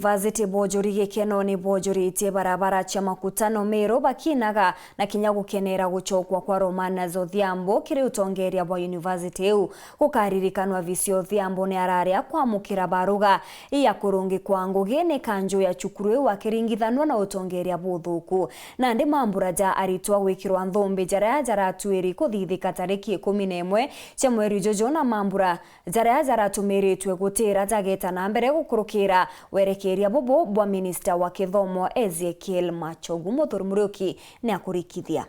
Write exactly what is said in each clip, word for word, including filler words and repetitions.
University bwojuri gikeno ni bwojuritie barabara cia Makutano Meru bakinaga na kinya gukenera gucokwa kwa Romanas Odhiambo kiri utongeria bwa university iu. Gukaririkanwa Visi Odhiambo ni arari akwamukira baruga ya kurungikwa ngugi ni kanju ya cukuru iu akiringithanwa na utongeria buthuku. Nandi mambura ja aritwa gwikirwa nthumbi jaria jaratuiri kuthithika tariki ikumi na imwe cia mweri juju, na mambura jaria jaratumiritue gutira jageta na mbere gukurukira werekeria bubu bwa minista wa kithomo Ezekiel Machogu. Muthuri Muriuki ni akurikithia.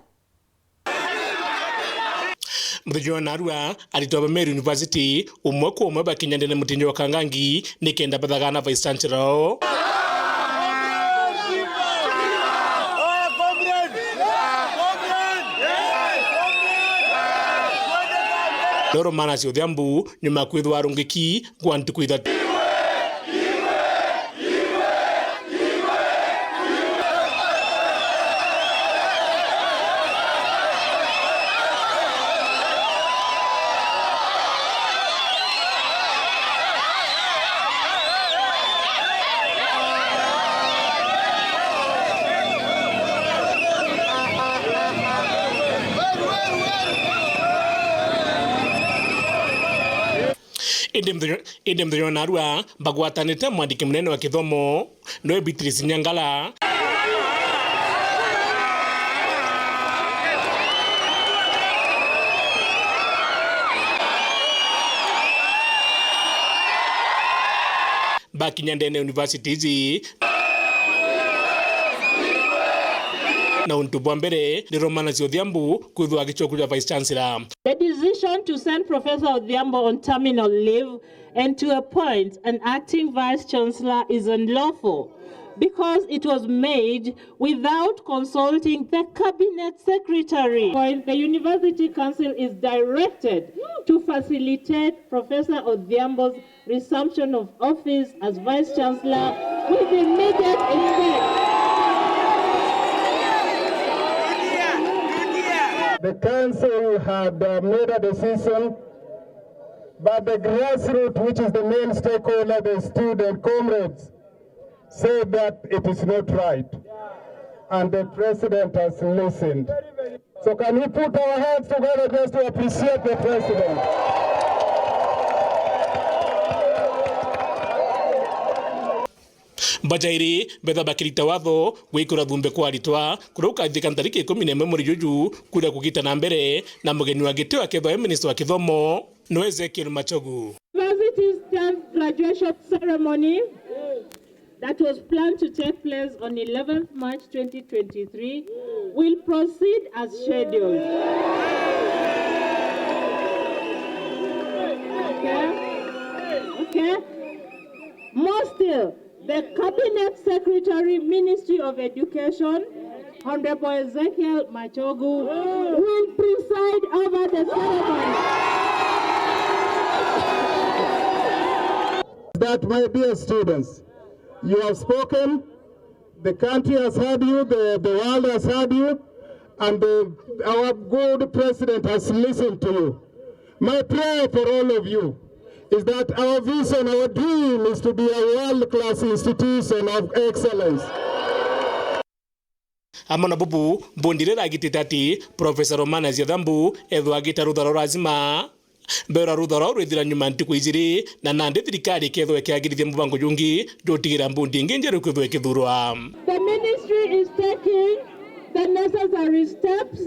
Muthenya wa narua, aritwa ba Meru University, umwe kwa umwe bakinya ndene mutinjo wa Kangangi, nikenda bathagana Vice Chancellor oo. No Romanas Odhiambo, nyuma ya kwithwa arungiki gwa ntuku ithatu. Indi muthenya, indi muthenya wa narua, bagwatanite mwandiki munene wa kithomo, noe Beatrice Nyangala. Bakinya ndene university iji, na untu bwa mbere ni Romanas Odhiambo kwithwa agicokua ja Vice Chancellor. The decision to send Professor Odhiambo on terminal leave and to appoint an acting Vice Chancellor is unlawful because it was made without consulting the Cabinet Secretary. The University Council is directed to facilitate Professor Odhiambo's resumption of office as Vice Chancellor with immediate effect. The council had, uh, made a decision, but the grassroots, which is the main stakeholder, the student comrades, said that it is not right. And the president has listened. So can we put our hands together just to appreciate the president? Bajairi betha bakirita watho gwikura thumbe kwa aritwa kuria gukathithika ntariki ikumi na imwe mweri juju, kuria kugita na mbere na mugeni wa gitio akethwa e minista wa kithomo. No Ezekiel Machogu. University staff graduation ceremony that was planned to take place on eleventh March twenty twenty-three will proceed as scheduled. Okay? Okay? More still, the Cabinet Secretary, Ministry of Education, Honorable Ezekiel Machogu, will preside over the ceremony. That, my dear students, you have spoken, the country has heard you, the, the world has heard you, and the, our good president has listened to you. My prayer for all of you is that our vision, our dream is to be a world-class institution of excellence. Amwe na bubu, bondi riria agitite ati Professor Romanas Odhiambo ethwa agita rutha rwa lazima. Beera rutha rwao rwithira nyuma ntuku ijiri, na nandi thirikari ikethwa ikiagirithia mubango jungi jutigira mbondi ingi njeru kwithwa ikithurwa. The ministry is taking the necessary steps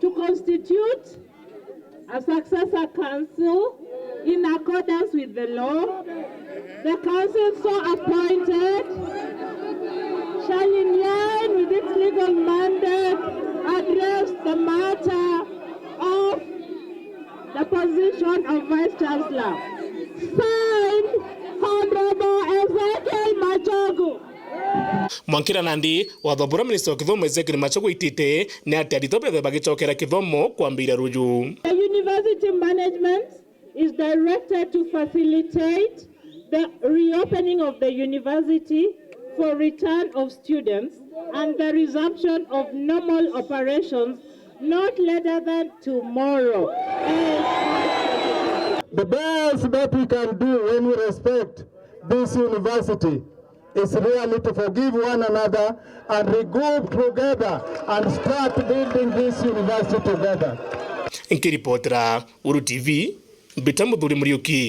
to constitute a successor council in accordance with the law. The council so appointed shall, in line with its legal mandate, address the matter of the position of Vice Chancellor. Signed, Honorable Ezekiel Machogu. Mwankira nandi, watho buria minista wa kithomo Ezekiel Machogu aitite ni ati aritwa bethwe bagicokera kithomo kwambiria ruju. The university management is directed to facilitate the reopening of the university for return of students and the resumption of normal operations not later than tomorrow. The best that we can do when we respect this university It's really to forgive one another and regroup together and start building this university together. Nkiripotera Uru T V, mbita Muthuri Muriuki.